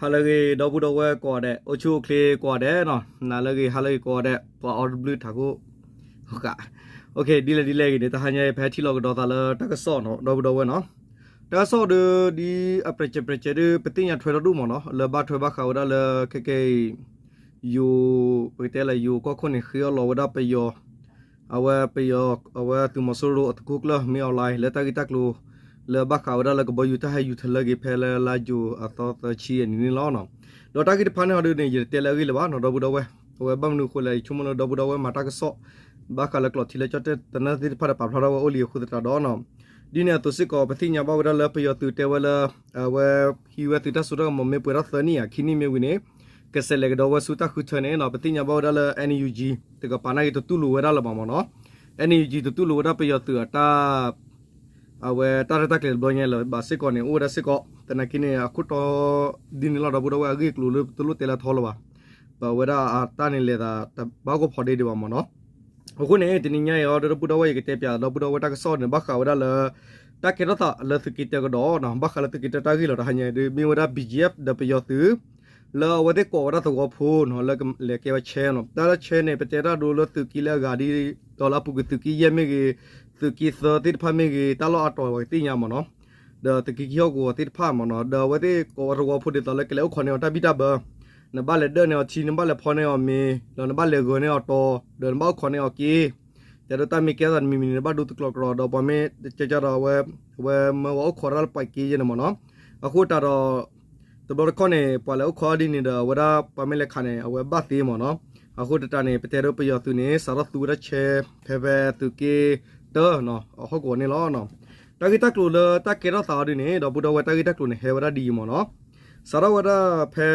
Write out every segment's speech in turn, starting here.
ဟါလၢအဂ့ၤ ဒီပုၢ်ဒီဝဲၢ်ကိးဂၤဒဲး, အိၣ်ဆူၣ်အိၣ်ချ့ကိးဂၤဒဲးနီၤ, နၤလၢအဂ့ၤ ဟါလၢအဂ့ၤကိးဂၤဒဲး, ပှၤအီတဘျုးထးခိၣ်, ဒ်လဲၣ်ဒ်လဲၣ်ဂ့ၤန့ၣ် တဟါညါအံၤ ပဟဲထံၣ်လိာ်ကဒီးသးလၢတၢ်ကစီၣ်နီၤ ဒီပုၢ်ဒီဝဲၢ်နီၤ, တၢ်ကစီၣ်ဒီး ဒ်အပြဲးစဲးပြဲးစဲးဒီး ပသ့ၣ်ညါထွဲထီၣ်ဒိၣ်မးနီၤ, လၢဘၣ်ထွဲဘၣ်ဃးဝဲဒၣ်လၢခဲကဲအံၤ ယိၤ, ပကတဲလၢ ယိၤကီၢ်ခိၣ်န့ၣ် ဃ့အီၣ်လီၤဝဲဒၣ်ပယီၤ, အဝဲပယီၤ, အဝဲသုးမီၤစိရိၤအသုးခိၣ်ကျၢၢ် မင်းအောင်လှိုင် လၢတၢ်ဂ့ၢ်တၢ်ကျိၤ လၢဘၣ်ဃးဝဲဒၣ်လၢကဘီယူၤတၢ်ဟဲယူၤထဲလၢအဂ့ၤ ဖဲလၢလါယူၤအသီသၢဆံအနံၤန့ၣ်လီၤ. ဒီးတၢ်ဂ့ၢ်တဖၣ်န့ၣ်ဟီဒုန့ၣ် ယတတဲလၢအဂ့ၢ်လၢၤဘၣ်နီၤ ဒီပုၢ်ဒီဝဲၢ်, အဝဲဘၣ်မနုၤအဃိလဲၣ် ယဆိကမိၣ်လၢဒီပုၢ်ဒီဝဲၢ်မၤတၢ်ကစီၣ် ဘၣ်ဃးလၢကျိာ်ထံလၢကၠီၣ်တဲၣ်တနၢ်သ့ၣ်တဖၣ်ဒီးပာ်ဖျါထီၣ်ဝဲအိၣ်လံအဃိသတးဒီးနီၤ, ဒ်န့ၣ်အသိးစ့ၢ်ကီး ပသ့ၣ်ညါဘၣ်ဝဲဒၣ်လၢပယီၤသုးတဲဝဲလၢ အဝဲဟံးဝဲသုးတၢ်စိတၢ်ကမီၤမ့ၢ်ပှဲၤထီၣ်သၢနံၣ်ဧါ ခံနံၣ်မ့ၢ်ဝံၤန့ၣ် ကဆဲးလဲၤကဒီးဝဲဆူတၢ်ဃုထၢန့ၣ်နီၤ, ပသ့ၣ်ညါဘၣ်ဝဲဒၣ်လၢ NUG တကပၤနာ်က့တတူၢ်လိာ်ဝဲဒၣ်လၢၤဘၣ်မ့ၢ်နီၤ, NUG တတူၢ်လိာ်ဝဲဒၣ်ပယီၤသုးအတၢ် အဝဲတၢ်ရဲၣ်တၢ်ကျဲၤတဘျီညါလၢၤဘၣ်စ့ၢ်ကီးန့ၣ် အိၣ်ဝဲဒၣ်စ့ၢ်ကီး, သနာ်က့န့ၣ် အခိၣ်တီဒ်န့ၣ်လီၤ ဒီပုၢ်ဒီဝဲၢ် အဂ့ၢ်အကျိၤလၢပတလိၣ်တဲလၢထီလၢၤဘၣ်, ပဝဲဒၣ်အတၢ်န့ၣ်လဲၤသးတဘၣ်ဂီၢ်ဖီဒ့ဒံးဘၣ်မ့ၢ်နီၤ. အဃိန့ၣ် တနံၤညါအံၤဒီပုၢ်ဒီဝဲၢ် ယကတဲပၠးဒီပုၢ်ဒီဝဲၢ်တၢ်ကစီၣ်န့ၣ် ဘၣ်ဃးဝဲဒၣ်လၢ တၢ်ကဲထီၣ်သးလၢသုးက့တၢကဒီးနီၤ, ဘၣ်ဃးလၢသုးက့တၢတၢ်ဂ့ၢ်လီၤ တဟါညါအံၤဒီး မ့ၢ်ဝဲဒၣ် BGF ဒီးပယီၤသုး လၢအဝဲသ့ၣ်ကိးဝဲဒၣ်သဝီဖိနီၤ လၢကလဲၤကဲဝဲ chain နီၤ, တၢ်လၢ chain န့ၣ် ပတဲတၢ်ဒိလၢသုးက့လၢအဂၤဒ်သိးလၢအပူၤကွံာ်သုးက့ယဲၢ်မ့ၢ်ဂ့ၤ, သုးက့သၢသ့ၣ်တဖၣ်မ့ၢ်ဂ့ၤ တၢ်လီၢ်အါတီၤပှၤကသ့ၣ်ညါမ့ၢ်နီၤ, ဒီးသုးက့ခံဟီၣ်ကဝီၤသ့ၣ်တဖၣ်မ့ၢ်နီၤ, ဒီးအဝဲသ့ၣ်ကိးဝဲသဝီဖိဒ်သိးလၢကလဲၤအိၣ်ခိးန့ၢ်အီၤတၢ်ဘံၣ်တၢ်ဘၢ, နဘၣ်လဲၤဒၢၣ်န့ၢ်အီၤထံ နဘၣ်လဲၤဖီန့ၢ်အီၤမ့ၤ ဒီးနဘၣ်ဂၢၢ်န့ၢ်အီၤတီၤ ဒီးနဘၣ်အိၣ်ခိးန့ၢ်အီၤက့ တဲဒိးတၢ်မ့ၢ်ကဲထီၣ်သးတမံၤမံၤန့ၣ် နဘၣ်ဒိတကျိးကြီၤ ဒီးပှၤမ့ၢ်တကဲကဒီး အဝဲမၢဝဲအိၣ်ခိးတၢ်လၢပှၤက့ယဲၢ်န့ၣ်မ့ၢ်နီၤ, အဃိတးဒီး တဘျီတခီၣ်န့ၣ် ပှၤလဲၤအိၣ်ခိးဒ်န့ၣ်ဒီး အဝဲဒၣ်ပှၤမ့ၢ်လဲၤခးန့ၣ် အဝဲဘၣ်သ့မ့ၢ်နီၤ, အဃိတတးန့ၣ် ပတဲဒိပယီၤသုးန့ၣ် စးထီၣ်သူဝဲဒၣ် chain ဖဲဖဲသုးက့တၢနီၤ အဟီၣ်ကဝီၤန့ၣ်လီၤ. တၢ်ဂ့ၢ်တၢ်ကျိၤလၢတၢ်ကဲထီၣ်သးအီၤဒ်န့ၣ် ဒီပုၢ်ဒီဝဲၢ် တၢ်ဂ့ၢ်တၢ်ကျိၤန့ၣ် ဟဲဝဲဒၣ်ဒ်အံၤမ့ၢ်နီၤ, စးထီၣ်ဝဲဒၣ်ဖဲ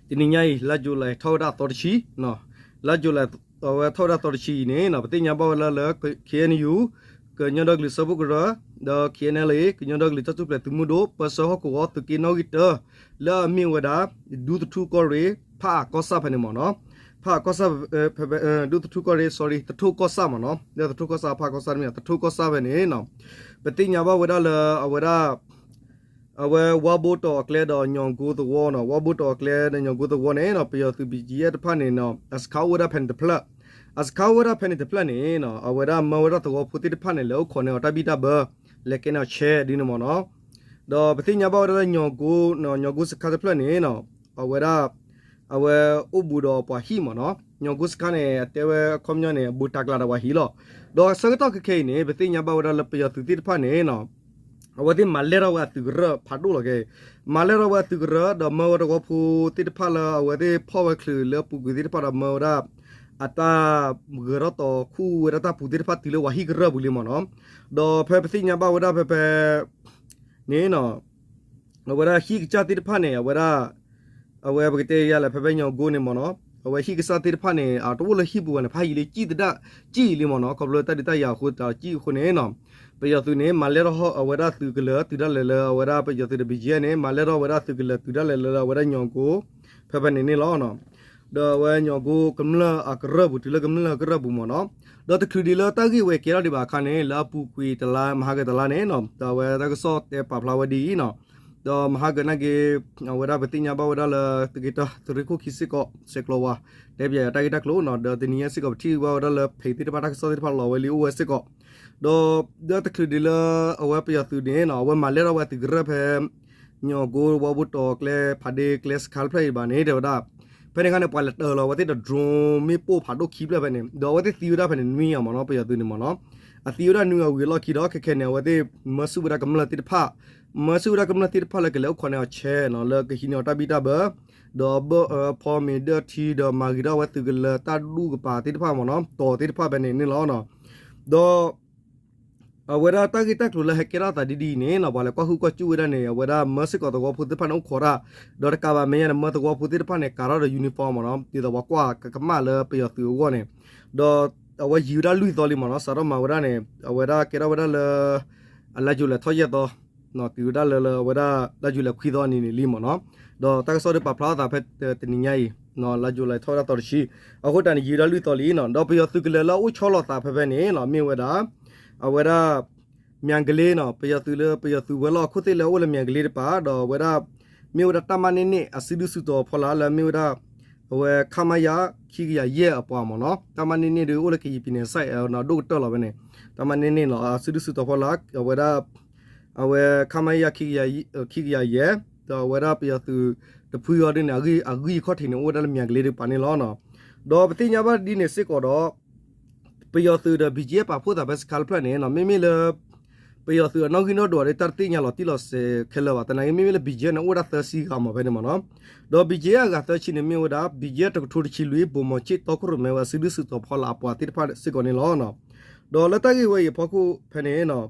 တနံၤညါအံၤ လါယူၤလံ ထီၣ်ဝဲဒၣ်အသီတဆံ, လါယူၤလံ အဝဲထီၣ်ဝဲဒၣ်အသီတဆံအံၤန့ၣ် ပသ့ၣ်ညါဘၣ်ဝဲလၢ လၢ KNU ကညီဒီကလုာ်စၢဖှိၣ်ကရၢ, ဒီး KNLA ကညီဒီကလုာ်တၢ်ထူၣ်ဖျဲးသုးမုၢ်ဒိၣ် ပၢဆှၢဟီၣ်ကဝီၤသုးက့နီၣ်ဂံၢ်တၢ လၢအမ့ၢ်ဝဲဒၣ် ဒူသထူၣ်ကီၢ်ရ့ၣ် ဖးအးကီၢ်ဆၣ်ဖဲန့ၣ်မ့ၢ်နီၤ, ဖးအးကီၢ်ဆၣ် ဖဲ ဒူသထူၣ်ကီၢ်ရ့ၣ် sorry သထူၣ်ကီၢ်ဆၣ်မ့ၢ်နီၤ, လၢသထူၣ်ကီၢ်ဆၣ် ဖးအးကီၢ်ဆၣ်တမ့ၢ် သထူၣ်ကီၢ်ဆၣ်ဖဲန့ၣ် ပသ့ၣ်ညါဘၣ်ဝဲဒၣ်လၢအဝဲဒၣ် အဝဲဝါဘိတီၤအကျဲဒီးညီၣ်ကိသဝီနီၤ, ဝါဘိတီၤအကျဲဒီးညီၣ်ကိသဝီန့ၣ် ပယီၤသုး BGF တဖၣ်န့ၣ် အစခါအိၣ်ဝဲဒၣ်ဖဲန့ၣ်တဖျၢၣ်, အစခါအိၣ်ဝဲဒၣ်ဖဲန့ၣ်တဖျၢၣ်န့ၣ် အဝဲဒၣ်မၢဝဲဒၣ်သဝီဖိသ့ၣ်တဖၣ်န့ၣ် လဲၤအိၣ်ခိးန့ၢ်အီၤတၢ်ဘံၣ်တၢ်ဘၢ, လဲၤကဲန့ၢ်အီၤ chain ဒ်န့ၣ်မ့ၢ်နီၤ, ဒီးပသ့ၣ်ညါဘၣ်ဝဲဒၣ်လၢညီၣ်ကိ, ညီၣ်ကိစခါတဖျၢၣ်န့ၣ် အဝဲဒၣ် အဝဲအိၣ်ဘူးဒီးပှၤဟံၣ်မ့ၢ်နီၤ, ညီၣ်ကိစခါန့ၣ် အတဲဝဲအခီပညီန့ၣ် ဘူးတၤကျးဒီးပှၤဟံၣ်လီၤ. ဒီးဆၢကတီၢ်ခဲအံၤန့ၣ် ပသ့ၣ်ညါဘၣ်ဝဲဒၣ်လၢပယီၤသုးသ့ၣ်တဖၣ်န့ၣ် အဝဲသ့ၣ်မၤလဲၢ်ထီၣ်ဝဲအသုးကရၢၢ်ဖးဒိၣ်လီၤခဲအံၤ, မၤလဲၢ်ထီၣ်ဝဲအသုးကရၢၢ် ဒီးမၢဝဲသဝီဖိသ့ၣ်တဖၣ်လၢအဝဲသ့ၣ်ဖီၣ်ဝဲချုးလၢအပူၤကွံာ်သ့ၣ်တဖၣ်ဒီးမၢဝဲဒၣ် အတၢ်ဂၢၤထီၣ်တီၤခူၣ်ဝဲဒၣ်တၢ်ပူၤသ့ၣ်တဖၣ်တုၤလၢပှၤဟံၣ်ကရၢၢ်ပူၤလံမ့ၢ်နီၤ, ဒီးဖဲပသ့ၣ်ညါဘၣ်ဝဲဒၣ်ဖဲဖဲ န့ၣ် အဝဲဒၣ်ဟံၣ်ကစၢ်သ့ၣ်တဖၣ်န့ၣ် အဝဲဒၣ် အဝဲပကတဲယၤလဲၣ် ဖဲဖဲညီၣ်ကိန့ၣ်မ့ၢ်နီၤ, အဝဲဟံၣ်ကစၢ်သ့ၣ်တဖၣ်န့ၣ် အတအိၣ်လၢဟံၣ်ပူၤဘၣ်န့ၣ် ဖးယံာ်လံ ကံၣ်သဒၣ် ကံၣ်လံမ့ၢ်နီၤ, ခီဖျိတၢ်ဒုးတၢ်ယၤအဃိသတးကံၣ်အဃိန့ၣ် ပယီၤသုးန့ၣ် မၤလဲၢ်ထီၣ်ဝဲဒၣ်သုးကလၢၤ တုၤဒၣ်လဲာ်လၢအဝဲဒၣ်ပယီၤသုးတဘံၤယဲၢ်န့ၣ် မၤလဲၢ်ထီၣ်ဝဲဒၣ်သုးကလၢၤ တုၤဒၣ်လဲာ်လၢအဝဲဒၣ်ညီၣ်ကိ ဖဲဖဲန့ၣ်န့ၣ်လီၤ. ဒီးအဝဲညီၣ်ကိကမျၢၢ်အကရၢၢ်ပူၤ တုၤလၢကမျၢၢ်အကရၢၢ်ပူၤမ့ၢ်နီၤ, ဒီးတချုးဒံးလၢတၢ်ဂ့ၢ်ဝဲကဲထီၣ်ဒံးဘၣ်အခါန့ၣ် လၢအပူၤကွံာ်တလါ မဟါကတလါန့ၣ် ဒီးအဝဲတၢ်ကစီၣ်တဲပာ်ဖျါဝဲဒ်အံၤနီၤ, ဒီးမဟါကနာ်က့ အဝဲဒၣ်ပသ့ၣ်ညါဘၣ်ဝဲဒၣ်လၢ သုးက့တၢ သုးရ့ၣ်ခိၣ်ခံစ့ၢ်ကီး ဆဲးကျိးဝဲ တဲပၠးတၢ်ဂ့ၢ်တၢ်ကျိၤနီၤ, ဒီးတနံၤညါစ့ၢ်ကီး ပထံၣ်ဘၣ်ဝဲဒၣ်လၢ ဖဲသ့ၣ်တဖၣ်တၢ်ကစီၣ်သ့ၣ်တဖၣ်လီၤဝဲလံအိၣ်ဝဲစ့ၢ်ကီး, ဒီး ဒီးတချုးဒံးလၢအဝဲပယီၤသုးန့ၣ်နီၤ အဝဲမၤလဲၢ်ထီၣ်ဝဲသုးကရၢၢ်ဖဲ ညီၣ်ကိ ဝါဘိတီၤကျဲ ဖးဒ့ကျဲစခါတဖျၢၣ်အံၤဘၣ်န့ၣ် တဲဝဲဒၣ် ဖဲန့ၣ်အခါန့ၣ် ပှၤလဲၤတၢၤလီၤအဝဲသ့ၣ်ဒီး drone မ့ၣ်ပိၢ်ဖးဒိၣ်ခံဖျၢၣ်ဖဲန့ၣ် ဒီးအဝဲသ့ၣ်သံဝဲဒၣ်ဖဲန့ၣ်နွံဂၤမ့ၢ်နီၤ ပယီၤသုးန့ၣ်မ့ၢ်နီၤ, အသံဝဲဒၣ်နွံဂၤဝံၤအလီၢ်ခံဒီး ခဲခဲန့ၣ် အဝဲသ့ၣ်မၢဆူၣ်ဝဲဒၣ်ကမျၢၢ်သ့ၣ်တဖၣ်, မၢဆူၣ်ဝဲဒၣ်ကမျၢၢ်သ့ၣ်တဖၣ်လၢကလဲၤအိၣ်ခိးန့ၢ်အီၤဆဲးနီၤ လၢကဟံးန့ၢ်အီၤတၢ်ဘံၣ်တၢ်ဘၢ ဒီးဘၢၣ်ဖီမ့ၤဒၢၣ်ထံဒီး မၤဂ့ၤထီၣ်ဝဲသုးကလၢၤတၢ်ဒူၣ်ကပၤသ့ၣ်တဖၣ်မ့ၢ်နီၤ တီၤသ့ၣ်တဖၣ်ဖဲန့ၣ်န့ၣ်လီၤ. ဒီး အဝဲဒၣ်တၢ်ဂ့ၢ်တၢ်ကျိၤလၢဟဲကဲထီၣ်သးဒ်ဒ်အံၤန့ၣ်နီၤ ပှၤလဲၤကွၢ်ဟုၣ်ကွၢ်စူၣ်ဝဲဒၣ်န့ၣ် အဝဲဒၣ်မၢစ့ၢ်ကီးသဝီဖိသ့ၣ်တဖၣ်န့ၣ်အိၣ်ခိးတၢ်, ဒီးတကးဘၣ်မဲာ်ညါန့ၣ် မၢသဝီဖိသ့ၣ်တဖၣ်န့ၣ် ကၤထီၣ်ဒီး uniform မ့ၢ်နီၤ ဒ်သိးပှၤကွၢ်ကမၣ်လၢပယီၤသုးအဂီၢ်န့ၣ်, ဒီးအဝဲယံာ်ဝဲဒၣ်လွံၢ်သီလံမ့ၢ်နီၤ စးထီၣ်မၤဝဲဒၣ်န့ၣ် အဝဲဒၣ်ကဲထီၣ်ဝဲဒၣ်လၢ အလါယူၤလံထီၣ်ယဲၢ်သီ တုၤဝဲဒၣ်လၢလၢအဝဲဒၣ်လါယူၤလံခွံသီအနံၤန့ၣ်လံမ့ၢ်နီၤ, ဒီးတၢ်ကစီၣ်ဒ်ပာ်ဖျါထီၣ်သးဖဲတနံၤညါအံၤ လါယူၤလံထီၣ်ဝဲဒၣ်သီတဆံ, အဃိတၢ်န့ၣ်ယံာ်ဝဲဒၣ်လွံၢ်သီလံနီၤ, ဒီးပယီၤသုးကလၢၤလၢအအိၣ်ဆီလီၤသးဖဲဖဲန့ၣ်နီၤ မ့ၢ်ဝဲဒၣ် အဝဲဒၣ် မၠၣ်ကလ့နီၤ ပယီၤသုးလၢပယီၤသုးဝဲၤလီၢ်ခိၣ်သ့ၣ်လၢအအိၣ်လၢမၠၣ်ကလ့တပၤ ဒီးအဝဲဒၣ် မ့ၢ်ဝဲဒၣ်တၢ်မၤန့ၢ်န့ၢ်အစုဒုၣ်စုတီၤဖီလာ်လၢမ့ၢ်ဝဲဒၣ် အဝဲ ခမရ ခံကယၤယဲၢ်အပှၤမ့ၢ်နီၤ, တၢ်မၤန့ၢ်န့ၢ်ဒုးအိၣ်လၢကယံၤပံၤန့ၣ် စဲး အဒိၣ်ကတၢၢ်လီၤဝဲန့ၣ်, တၢ်မၤန့ၢ်န့ၢ်လီၤ အစုဒုၣ်စုတီၤဖီလာ် အဝဲဒၣ် အဝဲ ခမရ ခံကယၤယဲၢ် ဒီးအဝဲဒၣ်ပယီၤသုးတဖုအံၤဒ်န့ၣ် အဂံၢ်အဂံၢ်ခီၣ်ထံးန့ၣ် အိၣ်ဝဲဒၣ်လၢမၠၤကလ့တကပၤန့ၣ်လီၤ. ဒီးပသ့ၣ်ညါဘၣ်ဒ်န့ၣ်စ့ၢ်ကီးဒီး ပယီၤသုးဒီး ဘီကၠံအဲၣ် ပာ်ဖှိၣ်သးဖဲစခါတဖျၢၣ်န့ၣ် မ့မ့ၢ်လၢ ပယီၤသုးအနီၣ်ဂံၢ်နီၣ်ဒွးဒီးတၢ်တသ့ၣ်ညါလီၤတံၢ်လီၤဆဲးခဲလၢာ်ဘၣ်. သနာ်က့ မ့မ့ၢ်လၢ ဘီကၠံအဲၣ် န့ၣ် အိၣ်ဝဲဒၣ်သၢဆံဂၤမ့ၢ်ဖဲန့ၣ်မ့ၢ်နီၤ. ဒီး ဘီကၠံအဲၣ် အဂၤသၢဆံန့ၣ်မ့ၢ်ဝဲဒၣ် ဘီကၠံအဲၣ် တကထိတဆံလွံၢ် ဗိုလ်မှူးချစ် တီခိၣ်ရိၣ်မဲဝဲအစုဒုၣ်စုတီၤဖီလာ်အပှၤသ့ၣ်တဖၣ်စ့ၢ်ကီးန့ၣ်လီၤ. ဒီးလၢတၢ်ဂ့ၢ်ဝဲအံၤအဖီခိၣ်ဖဲန့ၣ်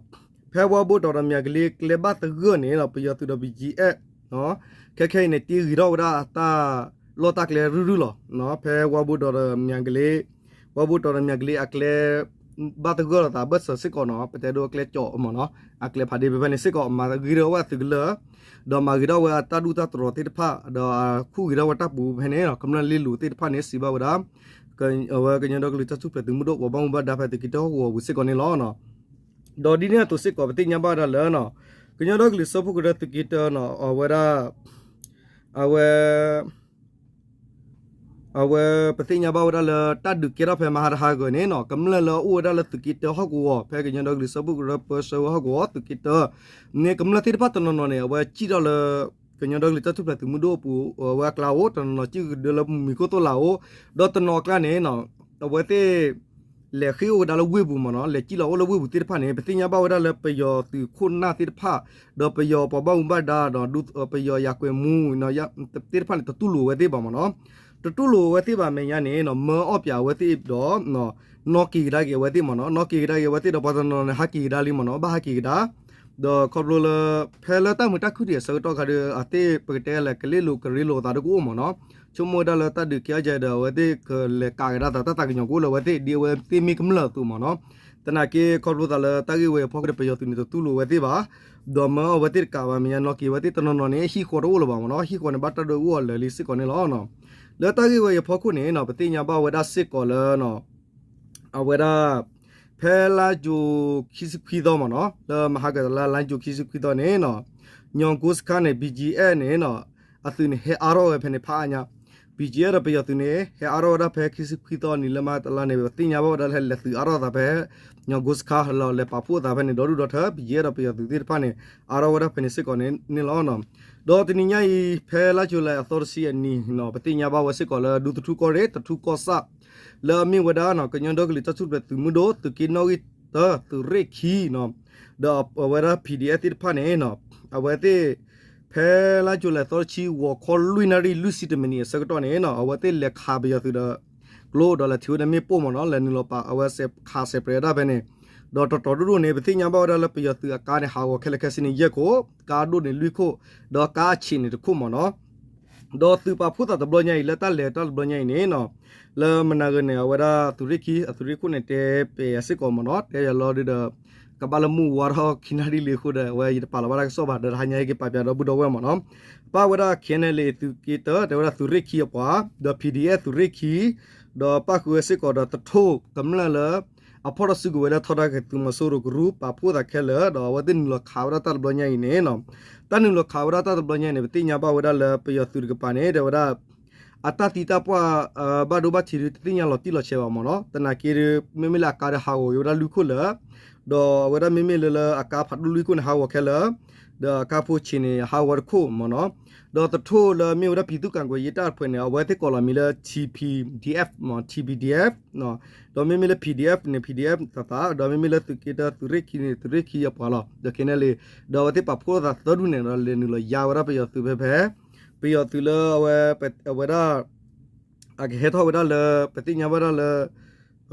ဖဲဝါဘိတီၤဒီးမၠၤကလ့ကျဲဘၣ်သဂၢၢ်န့ၣ် ပယီၤသုးဒီး ဘီကၠံအဲၣ် ခဲခဲအံၤန့ၣ် တ့ဂ့ၤထီၣ်ဝဲဒၣ်အတၢ်လီၢ်တၢ်ကျဲရုၢ်ရုၢ်လီၤ. ဖဲဝါဘိတီၤဒီးမၠၤကလ့ ဝါဘိတီၤဒီးမၠၤကလ့အကျဲ ဘၣ်သဂၢၢ်လိာ်သးအဘၢၣ်စၢၤစ့ၢ်ကီးနီၤ, ပတဲဒိအကျဲကၠီၣ်မ့ၢ်နီၤ, အကျဲဖးဒ့ဖဲဖဲန့ၣ်စ့ၢ်ကီး မၤဂ့ၤထီၣ်ဝဲအသုးကလၢၢ်, ဒီးမၤဂ့ၤထီၣ်ဝဲအတၢ်ဒူၣ်တၢ်တြီၤသ့ၣ်တဖၣ်, ဒီးခူၣ်ဂ့ၤထီၣ်ဝဲတၢ်ပူၤဖဲန့ၣ် ကမျၢၢ်လ့လိာ်သ့ၣ်တဖၣ်န့ၣ် စံးဘၣ်ဝဲဒၣ် အဝဲကညီဒီကလုာ်တၢ်ထူၣ်ဖျဲးသုးမုၢ်ဒိၣ် ပှၤဘၣ်မူဘၣ်ဒါဖဲသုးက့တၢဟီၣ်ကဝီၤပူၤစ့ၢ်ကီးန့ၣ်လီၤ. ဒီးဒ်န့ၣ်အသိးစ့ၢ်ကီး ပသ့ၣ်ညါဘၣ်ဝဲဒၣ်လၢ ကညီဒီကလုာ်စၢဖှိၣ်ကရၢသုးက့တၢနီၤ အဝဲဒၣ် အဝဲ အဝဲ ပသ့ၣ်ညါဘၣ်ဝဲဒၣ်လၢတၢ်ဒုးကဲထီၣ်ဖဲမဟါတဟါဂီၤန့ၣ်နီၤ ကမျၢၢ်လၢအအိၣ်ဝဲဒၣ်လၢသုးက့တၢဟီၣ်ကဝီၤ ဖဲကညီဒီကလုာ်စၢဖှိၣ်ကရၢပၢဆှၢဝဲဟီၣ်ကဝီၤသုးက့တၢ န့ၣ် ကမျၢၢ်သ့ၣ်တဖၣ်တနီၤနီၤန့ၣ် အဝဲစံၣ်ထီၣ်လၢ ကညီဒီကလုာ်တၢ်ထူၣ်ဖျဲးသုးမုၢ်ဒိၣ်အပူၤ အဝဲအကျါအိၣ်, တနီၤနီၤစံၣ်ကဒၢလၢမူၤမံၤခိၣ်သိၣ်လာ်အိၣ်, ဒီးတနီၤအကျါန့ၣ် အဝဲသ့ၣ် လဲၤဃ့ၢ်အိၣ်ကဒါလၢဝ့ၢ်ပူၤမ့ၢ်နီၤ, လဲၤစံၣ်လီၤအိၣ်လၢဝ့ၢ်ပူၤသ့ၣ်တဖၣ်န့ၣ် ပသ့ၣ်ညါဘၣ်ဝဲဒၣ်လၢပယီၤသုးခိၣ်နၢ်သ့ၣ်တဖၣ် ဒီးပယီၤပှၤဘၣ်မူဘၣ်ဒါဒီး ပယီၤယၤကွဲၤမူ သ့ၣ်တဖၣ်န့ၣ် တတူၢ်လိာ်ဝဲသ့ၣ်ဘၣ်မ့ၢ်နီၤ, တတူၢ်လိာ်ဝဲသ့ၣ်ဘၣ်အမဲာ်ညါန့ၣ် မၢအီၣ်ပၠးအဝဲသ့ၣ်ဒီး နီၣ်က့ၤကဒါက့ၤအဝဲသ့ၣ်မ့ၢ်နီၤ, နီၣ်က့ၤကဒါက့ၤအဝဲသ့ၣ်ဒီး ပှၤတနီၤနီၤန့ၣ် ဟးက့ၤကဒါလံမ့ၢ်နီၤ, ဘၣ်ဟးက့ၤကဒါ ဒီးခီဖျိလၢ ဖဲလၢတၢ်မုာ်တၢ်ခုၣ်ဒံးအဆၢကတီၢ်ခါဒီး အသ့ၣ်ပကတဲလဲၣ် ကလ့လိာ်ကရ့လိာ်သးဒ်ကအိၣ်မ့ၢ်နီၤ, ဆိကမိၣ်ဝဲဒၣ်လၢတၢ်ဒုးကဲအီၤယဲဒီး အဝဲသ့ၣ်ကလဲၤကးကဒါသး တၢ်သးကညီၤကအိၣ်လၢအဝဲသ့ၣ် ဒ်အဝဲသ့ၣ်မ့ၢ်ကမျၢၢ်အသိးမ့ၢ်နီၤ, သနာ်က့ခီဖျိသးလၢတၢ်ဂ့ၢ်ဝဲအံၤအဖီခိၣ်န့ၣ် ပယီၤသုးန့ၣ် တတူၢ်လိာ်ဝဲသ့ၣ်ဘၣ်, ဒီးမၢအီၣ်ဝဲသ့ၣ်တကးဘၣ် မဲာ်ညါနီၣ်က့ၤဝဲသ့ၣ်တနီၤနီၤန့ၣ် ဟံၣ်ဃီတအိၣ်လၢၤဘၣ်မ့ၢ်နီၤ, ဟံၣ်ဃီန့ၣ် ဘၣ်တၢ်ဒွဲၣ်အူအီၣ်လၢာ်လံစ့ၢ်ကီးန့ၣ်လီၤ. လၢတၢ်ဂ့ၢ်ဝဲအံၤအဖီခိၣ်န့ၣ် ပသ့ၣ်ညါဘၣ်ဝဲဒၣ်စ့ၢ်ကီးလၢ အဝဲဒၣ် ဖဲလါယူၤခံဆံခွံသီမ့ၢ်နီၤ, လၢမဟါကလါ လါယူၤခံဆံခွံသီန့ၣ်နီၤ, ညီကိစခါန့ၣ် ဘီကၠံအဲၣ်န့ၣ်နီၤ, အသုးန့ၣ် ဟဲအါထီၣ်ဝဲဖဲန့ၣ်ဖးအါညါ, ဘီကၠံအဲၣ်ဒီးပယီၤသုးန့ၣ် ဟဲအါထီၣ်ဝဲဒၣ်ဖဲခံဆံခွံသီနံၤလၢမဟါကလါန့ၣ် ပသ့ၣ်ညါဘၣ်ဝဲဒၣ်လၢလဲၤသုးအါထီၣ်သးဖဲ ညီကိစခါလီၤ လဲၤပာ်ဖှိၣ်သးဖဲန့ၣ် ဒီဒူၣ်ဒီထၢ ဘီကၠံအဲၣ်ဒီးပယီၤသုးသ့ၣ်တဖၣ်န့ၣ် အါထီၣ်ဝဲဒၣ်ဖဲန့ၣ်စ့ၢ်ကီးန့ၣ်လီၤ. ဒီးတနံၤညါအံၤ ဖဲလါယူၤလံအသီတဆံအနံၤနီၤ, ပသ့ၣ်ညါဘၣ်ဝဲစ့ၢ်ကီးလၢ ဒူသထူၣ်ကီၢ်ရ့ၣ် သထူၣ်ကီၢ်ဆၣ် လၢအမ့ၢ်ဝဲဒၣ်နီၤ ကညီဒီကလုာ်တၢ်ထူၣ်ဖျဲးသုးမုၢ်ဒိၣ် သုးက့နီၣ်ဂံၢ်တၢ သုးရ့ၣ်ခံနီၤ, ဒီးအဝဲဒၣ် ပီၣ်ဒံၣ်အဲၣ်သ့ၣ်တဖၣ်န့ၣ်နီၤ, အဝဲသ့ၣ် ဖဲလါယူၤလံအသီတဆံ ဂီၤခီလွံၢ်နၣ်ရံၣ်လွံၢ်ဆံတမံးနံးအဆၢကတီၢ်န့ၣ်နီၤ, အဝဲသ့ၣ်လဲၤခးပယီၤသုးဒီး ကျိဒီးလဲၤထံၣ်ဝဲဒၣ်မ့ၣ်ပိၢ်မ့ၢ်နီၤ, လဲၤနုာ်လီၤပာ်အဝဲခးစဲးပြဲးဝဲဒၣ်ဖဲန့ၣ်, ဒီးတီၤတီၤဒိၣ်ဒိၣ်န့ၣ် ပသ့ၣ်ညါဘၣ်ဝဲဒၣ်လၢပယီၤသုးအကါန့ၣ် ဟးဂီၤခဲလၢာ်ခဲဆ့န့ၣ် ယဲၢ်ခိၣ်, ကါဒိၣ်န့ၣ်လွံၢ်ခိၣ်, ဒီးကါအဆံးန့ၣ်တခိၣ်မ့ၢ်နီၤ. ဒီးသုးပာ်ဖှိၣ်သးတဘျီညါအံၤ လၢတၢ်လဲၤတၢ်တဘျီညါအံၤန့ၣ်နီၤ, လၢမနၤဂၤန့ၣ် အဝဲဒၣ်သုးရ့ၣ်ခံ အသုးရ့ၣ်ခိၣ်န့ၣ် တဲပယီၤစ့ၢ်ကီးမ့ၢ်နီၤ, တဲယၤလီၤဒုဒီး ကဘၣ်လၢမုၢ်ဝါထီၣ်ခံနၣ်ရံၣ်လံအဃိဒီး အဝဲယတပာ်လီၤဘၣ်တၢ်ကစီၣ်ဘၣ် ဒီးတဟါညါဟဲက့ၤပာ်ပၠးဒီပုၢ်ဒီဝဲၢ်မ့ၢ်နီၤ, ပာ်ဝဲဒၣ် ခ့ၣ်အဲၣ်လ့ၣ် သုးက့တၢ တဲဝဲဒၣ်သုးရ့ၣ်ခံအပှၤ, ဒီး ပီၣ်ဒံၣ်အဲၣ် သုးရ့ၣ်ခံ, ဒီးပၣ်ဃုာ်ဝဲစ့ၢ်ကီးဒီးသထူၣ်ကမျၢၢ်လၢ အဖီၣ်ထီၣ်စုကဝဲၤလၢထီဒါက့ၤသုးမီၤစိရိၤကရူၢ် ပာ်ဖှိၣ်သးခဲလၢာ်, ဒီးအဝဲသ့ၣ်နုာ်လီၤခးဝဲဒၣ်တၢ်တဘျီညါအံၤန့ၣ်နီၤ, တၢ်နုာ်လီၤခးဝဲဒၣ်တၢ်တဘျီညါအံၤန့ၣ် ပသ့ၣ်ညါဘၣ်ဝဲဒၣ်လၢပယီၤသုးတကပၤန့ၣ် တဲဝဲဒၣ် အတၢ်သံတၢ်ပှၢ် ဘၣ်ဒိဘၣ်ထံးဒုတသ့ၣ်ညါလီၤတံၢ်လီၤဆဲးဘၣ်မ့ၢ်နီၤ, သနာ်က့ဒု မ့မ့ၢ်လၢအကါဒီးဟးဂီၤက့ၤဝဲဒၣ်လွံၢ်ခိၣ်လၢာ်, ဒီးအဝဲဒၣ်မ့မ့ၢ်လၢလၢအကါဖးဒိၣ်လွံၢ်ခိၣ်န့ၣ် ဟးဂီၤခဲလၢာ်, ဒီးအကါဖိဆံးန့ၣ် ဟးဂီၤတခိၣ်မ့ၢ်နီၤ, ဒီးသထူၣ်လၢမ့ၢ်ဝဲဒၣ် ပြည်သူ့ကာကွယ်ရေးတပ်ဖွဲ့ န့ၣ် အဝဲသ့ၣ်ကိးလီၤမံၤလၢ ထံၣ်ပံၣ်ဒံၣ်အဲၣ် မ့ၢ် ထံၣ်ပံၣ်ဒံၣ်အဲၣ် ဒီးမ့မ့ၢ်လၢ ပီၣ်ဒံၣ်အဲၣ် န့ၣ် ပီၣ်ဒံၣ်အဲၣ် သးသး, ဒီးမ့မ့ၢ်လၢသုးက့တၢ သုးရ့ၣ်ခံန့ၣ် သုးရ့ၣ်ခံအပှၤလီၤ, ဒီး ခ့ၣ်အဲၣ်လ့ၣ်, ဒီးအဝဲသ့ၣ်ပာ်ဖှိၣ်သးသၢဒူၣ်န့ၣ်ဒီး လဲၤနုာ်လီၤယါဝဲဒၣ်ပယီၤသုးဖဲဖဲ, ပယီၤသုးလၢအဝဲ အဝဲဒၣ် အကဟဲထီၣ်ဝဲဒၣ်လၢ ပသ့ၣ်ညါဝဲဒၣ်လၢ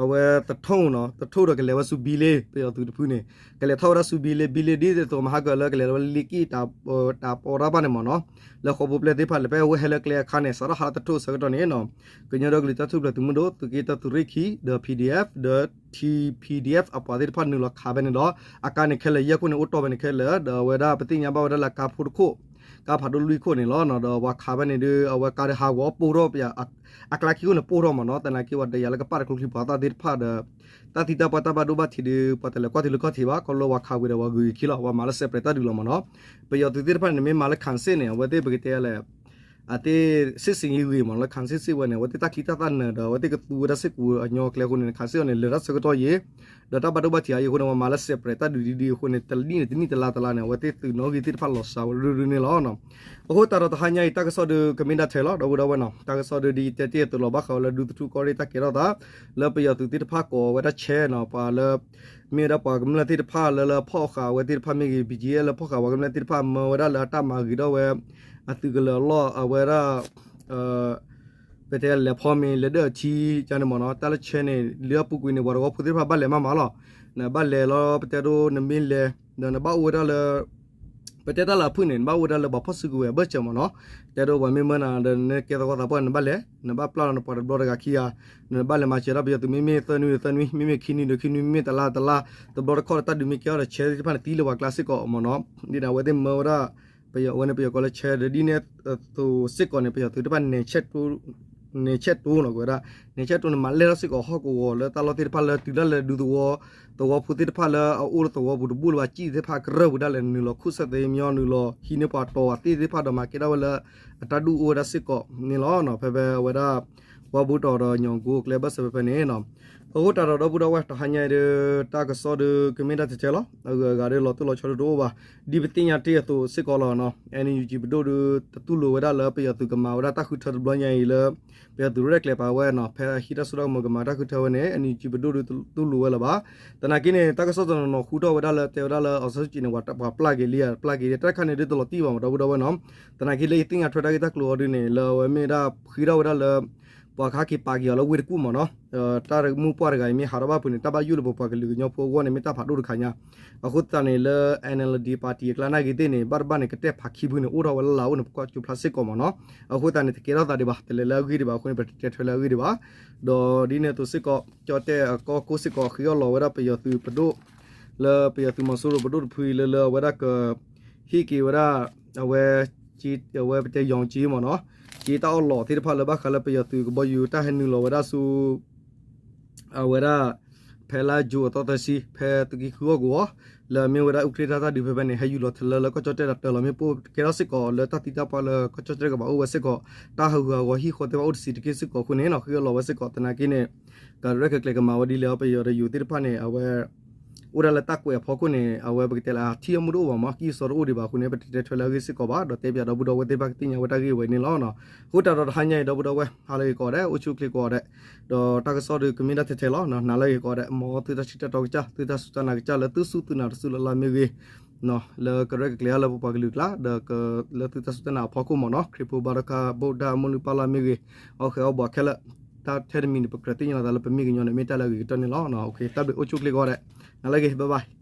အဝဲသထူၣ်နီၤ, သထူၣ်ဒီးကလဲၤဝဲဆူဘံလ့ ပယီၤသုးတဖုန့ၣ်, ကလဲၤထီၣ်ဝဲဒၣ်ဆူဘံလ့, ဘံလ့ဒ်သိးမဟါကလၢကလဲၤလီၤဝဲလၢလ့က့ၣ် တၢ်ပီတၢ်ပီတၢ်ဘၣ်န့ၣ်မ့ၢ်နီၤ, လၢဃိာ်ဖိပျဲၢ်သ့ၣ်တဖၣ်လဲၤဖဲဝဲဟဲလၢကျဲအခါန့ၣ် စးထီၣ်ဟးလၢသထူၣ်အဆၢကတီၢ်န့ၣ်နီၤ, ကညီဒီကလုာ်တၢ်ထူၣ်ဖျဲးသုးမုၢ်ဒိၣ် သုးက့တၢ သုးရ့ၣ်ခံ ဒီး ပီၣ်ဒံၣ်အဲၣ် ဒီး ထံၣ်ပံၣ်ဒံၣ်အဲၣ် အပှၤသ့ၣ်တဖၣ်နုာ်လီၤခးဖဲန့ၣ်ဒီး အကါန့ၣ်ခဲလၢာ် ယဲၢ်ခိၣ်န့ၣ်အိၣ်တီၢ်ဖဲန့ၣ်ခဲလၢာ်, ဒီးအဝဲဒၣ်ပသ့ၣ်ညါဘၣ်ဝဲဒၣ်လၢအကါဖိတခိၣ် ကါဖးဒိၣ်လွံၢ်ခိၣ်န့ၣ်လီၤ. ဒီးပှၤခးဖဲန့ၣ်ဒီး အဝဲကါဒီးဟးဂီၤပိၢ်ထီၣ် အကျါခံခိၣ်န့ၣ်ပိၢ်ထီၣ်မ့ၢ်နီၤ. သနာ်က့ပှၤတယာ်လၢကပာ်တကျိချံပှၤသၣ်သ့ၣ်တဖၣ်ဒီး တၢ်သံတၢ်ပှၢ်တၢ်ဘၣ်ဒိဘၣ်ထံးဒီး ပှၤတလဲၤကွၢ်ထံလၢကီၢ်ထံးဘၣ် ခီဖျိပှၤခးဝံၤဒီးပှၤဂုၤက့ၤခံလီၤ. ပှၤမၤလၢ separate တၢ်ဒုးလီၤမ့ၢ်နီၤ. ပယီၤသုးသ့ၣ်တဖၣ်န့ၣ် မ့ၢ်မၤလၢ ခၣ်စ့ၣ် န့ၣ် အဝဲသ့ၣ်ပကတဲလဲၣ် အသ့ၣ် စစ်ဆင်ရေး ဂ့ၤမ့ၢ်နီၤ လၢ ခၣ်စ့ၣ် စ့ၣ်ဝဲန့ၣ် အဝဲသ့ၣ်တၢ်ချံတၢ်သၣ်နၢၤဒီး အဝဲသ့ၣ်ကသူဝဲဒၣ်စ့ၢ်ကီးအညီအကျဲအဃိန့ၣ် ခၣ်စ့ၣ် အံၤန့ၣ် လဲၤတၢ်ဆၢကတီၢ်ယံာ် ဒီးတၢ်ဘၣ်ဒိဘၣ်ထံးအါယံာ်အဃိန့ၣ် ပှၤမၤလၢ separate တၢ်ဒုးဒ်ဒ်အဃိန့ၣ် တနံၣ်န့ၣ် တနံၣ်တလါတလါန့ၣ် အဝဲသ့ၣ်သုးနီၣ်ဂံၢ်သ့ၣ်တဖၣ်လီၤစှၤဝဲဒၣ်န့ၣ်လီၤ. အဃိသတးဒီးတဟါညါအံၤ တၢ်ကစီၣ်ဒီးကမ့ၢ်ဒၣ်ထဲလီၤ ဒီပုၢ်ဒီဝဲၢ်နီၤ. တၢ်ကစီၣ်ဒီးဒ်ယတဲတ့ၢ်အသိးလီၤ ဘၣ်ဃးဝဲလၢဒူသထူၣ်ကီၢ်ရ့ၣ်တၢ်ကဲထီၣ်သး လၢပယီၤသုးသ့ၣ်တဖၣ်ကိးဝဲဒၣ် ဆဲနီၤ ပှၤလၢ မ့ၢ်ဝဲဒၣ်ပှၤကမျၢၢ်သ့ၣ်တဖၣ်လၢလၢဖီၣ်ဃာ်ဝဲသ့ၣ်တဖၣ်မ့ၢ်ဂ့ၤ ဘံၣ်ကၠံအဲၣ် လၢဖီၣ်ဃာ်ပှၤကမျၢၢ်သ့ၣ်တဖၣ် မၢဝဲဒၣ်လၢအတၢ်မၤဂ့ၤထီၣ်ဝဲ အသုးကလၢၤအလီၢ် အဝဲဒၣ် ပတဲလဲၤဖီမ့ၤ လဲၤဒၢၣ်အထံ ကန့ၣ်မ့ၢ်နီၤ. တၢ်လၢဆဲန့ၣ် လၢအပူၤကွံာ်န့ၣ် ပှၤတဝီဖိသ့ၣ်တဖၣ်ဘၣ်လဲၤမးမးလီၤ. နဘၣ်လဲၤလီၤ ပတဲဒိနမ့ၢ်လဲၤ ဒီးနဘၣ်အိၣ်ဝဲဒၣ်လၢ ပတဲတၢ်လၢအဖုၣ်န့ၣ် နဘၣ်အိၣ်ဝဲဒၣ်လၢပှၤဖီၣ်စုကဝဲၤအဘၢၣ်စၢၤမ့ၢ်နီၤ. တဲဒိပှၤမ့ၢ်မၢနၤဒီး နကဲသဝီသးပှၢ် နဘၣ်လဲၤ နဘၣ်ပျၢ်လီၤနပှၤတဘျီတဂၤခံဂၤ နဘၣ်လဲၤမၤစၢၤဒၣ်ပယီၤသုး မ့မ့ၢ်သၢနွံဒီးသၢနွံ မ့မ့ၢ်ခံနွံဒီးခံနွံ မ့မ့ၢ်တလါတလါ တဘျီတခီၣ်ဒီး တၢ်ဒုးမ့ၢ်ကဲထီၣ်ဒီး ဆဲသ့ၣ်တဖၣ်န့ၣ် သံလၢပှၤကျါစ့ၢ်ကီးမ့ၢ်နီၤ. ဒ်န့ၣ် အဝဲသ့ၣ်မၢဝဲဒၣ် ပယီၤ အဝဲန့ၣ် ပယီၤကိးလၢဆဲဒီး ဒ်န့ၣ်အသိးစ့ၢ်ကီးန့ၣ် ပယီၤသုးသ့ၣ်တဖၣ် နဲၣ်ဆဲးတိၢ်နီၤ ကွဲးဝဲဒၣ် နဲၣ်ဆဲးတိၢ်န့ၣ် မၤလဲၢ်ထီၣ်စ့ၢ်ကီးဟီၣ်ကဝီၤလၢတၢ်လီၢ်သ့ၣ်တဖၣ်လၢတုၤဒၣ်လဲာ်ဒူသဝီ သဝီဖိသ့ၣ်တဖၣ်လၢအအိၣ်လၢသဝီပူၤတဘူၣ်လၢၤဘၣ် ကံၣ်သ့ၣ်တဖၣ်ကရၢၢ်ဝဲဒၣ်လဲာ် နုာ်လီၤခူၣ်စဲးသ့မညီ နုာ်လီၤဟံးန့ၢ်ပှၤတီၤအသ့ၣ်သ့ၣ်တဖၣ်ဒီး မၤကဲထီၣ်ဝဲလၢ အတၢ်ဒုးအိၣ်ဝဲဒၣ်စ့ၢ်ကီးန့ၣ်လီၤ. ဖဲဖဲအဝဲဒၣ် ဝါဘူးတီၤဒီးညီၣ်ကိအကျဲဘၢၣ်စၢၤဖဲဖဲန့ၣ် အဃိသတးဒီး ဒီပုၢ်ဒီဝဲၢ် တဟါညါအံၤဒီး တၢ်ကစီၣ်ဒီးကမ့ၢ်ဒၣ်ထဲထဲလီၤ. အဂုၤအဂၤဒီးလီၤတိၢ်လီၤဆီဒီးတအိၣ်ဘၣ်. ဒ်ပသ့ၣ်ညါတ့ၢ်အသိးစ့ၢ်ကီးလီၤနီၤ NUG ပဒိၣ်ဒီး တတူၢ်လိာ်ဝဲဒၣ်လၢပယီၤသုးကမၤဝဲဒၣ်တၢ်ဃုထၢတဘျီညါအံၤလၢ ပယီၤသုးရဲၣ်ကျဲၤပာ်ဝဲနီၤ ဖဲအဟံးတၢ်စိတၢ်ကမီၤကမၤတၢ်ဃုထၢဝဲန့ၣ် NUG ပဒိၣ်ဒီးတတူၢ်လိာ်ဝဲလၢၤဘၣ်. သနာ်က့န့ၣ် တၢ်ကစီၣ်တနီၤနီၤဃုထီၣ်ဝဲဒၣ်လၢတဲဝဲဒၣ်လၢ အောင်ဆန်းစုကြည် န့ၣ် ပှၤပျၢ်က့ၤလံ ပျၢ်က့ၤလံ တၢ်တခါန့ၣ်ဒ်သိးလီၤတံၢ်ဘၣ်မ့ၢ် ဒီပုၢ်ဒီဝဲၢ်နီၤ. သနာ်က့လၢယသ့ၣ်ညါထွဲတၢ်ဂ့ၢ်တၢ်ကျိၤအီၤဒ်န့ၣ် လၢအဝဲမ့ၢ်ဒၣ်ဃ့ထီၣ်ဝဲဒၣ်လၢ ပှၤကဟဲက့ၤပာ်က့ၤအီၤလၢဝ့ၢ်တကူၣ်မ့ၢ်နီၤ. တၢ်မုၢ်ပှၢ်တဂၤအံၤမ့ၢ်ဟးထီၣ်ဘၣ်ဖုးန့ၣ် တၢ်ဘၣ်ယိၣ်လၢပပှၤကလုာ်ကညီဖိအဂီၢ်န့ၣ် မ့ၢ်တၢ်ဖးဒိၣ်တခါညါ. အဃိသတးန့ၣ် လၢ NLD party အကျါနာ်က့ၤသ့ၣ်န့ၣ် ဘၣ်တဘၣ်န့ၣ် ကတဲၣ်ဖးခံဖုန့ၣ် အိၣ်ထီၣ်ဝဲလၢလၢ်အိၣ်န့ၣ် ပကွၢ်ကၠိဖျါစ့ၢ်ကီးမ့ၢ်နီၤ. အဃိသတးန့ၣ် တကဲထီၣ်သးဒံးဘၣ် တလဲၤလၢအဂ့ၢ်ဒံးဘၣ်အဃိန့ၣ် ပတတဲထွဲလၢအဂ့ၢ်ဒံးဘၣ်. ဒီးဒ်န့ၣ်အသိးစ့ၢ်ကီး ကၠီၣ်တဲၣ်အကီၢ်ခိၣ်စ့ၢ်ကီး ဃ့အီၣ်လီၤဝဲဒၣ်ပယီၤသုးပဒိၣ် လၢပယီၤသုးမီၤစိရိၤပဒိၣ်တဖုအံၤလၢလၢအဝဲဒၣ်က ဟ့ၣ်က့ၤဝဲဒၣ် အဝဲ အဝဲပတဲယီၤက့မ့ၢ်နီၤ က့တၢ်အီၣ်လီးသ့ၣ်တဖၣ်လၢဘၣ်ဃးလၢပယီၤသုးကဘီယူၤတၢ်ဟဲနုာ်လီၤဝဲဒၣ်ဆူ အဝဲဒၣ် ဖဲလါယူၤအသီသၢဆံ ဖဲသုးက့ဃုအီၣ်ကဝီၤ လၢအမ့ၢ်ဝဲဒၣ်အူးကြ့ၣ်တၢ်သၣ်ဒုးဖဲဖဲန့ၣ် ဟဲယူၤလီၤထၢလၢလၢကီၢ်ကၠီၣ်တဲၣ်ဒီးတၢ်လီၤမ့ၣ်ပိၢ်ကဲထီၣ်စ့ၢ်ကီး လၢတၢ်သံတၢ်ပှၢ်လၢကီၢ်ကၠီၣ်တဲၣ်ကဘၣ်အိၣ်ဝဲစ့ၢ်ကီး တၢ်ဟးဂူာ်ဟးဂီၤဟံၣ်ဃီသ့ၣ်တဖၣ်အိၣ်တဆံးတက့ၢ်စ့ၢ်ကီးအဃိန့ၣ်နီၤ ဃ့အီၣ်လီၤဝဲစ့ၢ်ကီး သနာ်က့န့ၣ် ကရဲၣ်ကကျဲၤကမၤဝဲဒ်လဲၣ် ပယီၤဒီးယိၤသ့ၣ်တဖၣ်န့ၣ် အဝဲ အိၣ်ဒၣ်လၢတၢ်ကွဲးအဖီခိၣ်န့ၣ် အဝဲပကတဲလၢအထံၣ်အမူတအိၣ်ဘၣ်မး ကံၢ်စီတအိၣ်ဒံးဘၣ်အဃိန့ၣ် ပတတဲထွဲလၢအဂ့ၢ်စ့ၢ်ကီးဘၣ် ဒီးတဲပၠးဒီပုၢ်ဒီဝဲၢ်သ့ၣ်တဖၣ်ကသ့ၣ်ညါဝဲတၢ်ဂ့ၢ်ဝဲန့ၣ်လီၤ. အဃိသတးဒီးတဟါညါအံၤ ဒီပုၢ်ဒီဝဲၢ် ဟါလၢဂ့ၤကိးဂၤဒဲး အိၣ်ဆူၣ်အိၣ်ချ့ကိးဂၤဒဲး ဒီးတၢ်ကစီၣ်ဒီးကမ့ၢ်ဒၣ်ထဲထဲလီၤ နၤလၢဂ့ၤကိးဂၤဒဲး မ်သုတၢ်ဆံၣ်တၢ်တီကစၢ် သုတၢ်စူၢ်တၢ်နာ်ကစၢ်လၢသုစူၢ်သုနာ်တစူၢ်လၢ်လၢ်မ့ၢ်ဂ့ၤ လၢကရဲၣ်ကကျဲၤအါလၢပပှၤကလုာ်ကျါ ဒီးလၢသုတၢ်စူၢ်တၢ်နာ်အဖီခိၣ်မ့ၢ်နီၤ ခရံာ်ဖိဘါဒီးခါ ဗုဒ္ဓ အမိၢ်လုၢ်ပၢ်လၢ်မ့ၢ်ဂ့ၤ အီၣ်ဃဲၤအီၣ်ဘှးခဲလၢာ် တၢ်ထဲတမံၤန့ၣ် ပကြၢးသ့ၣ်ညါလီၤသးလၢပမ့ၢ်ကညီန့ၣ် မ့ၢ်တၢ်လၢအဂ့ၤကတၢၢ်န့ၣ်လီၤ. တၢ်ဘျုးအိၣ်ဆူၣ်အိၣ်ချ့ကိးဂၤဒဲး နၤလၢဂ့ၤ bye bye.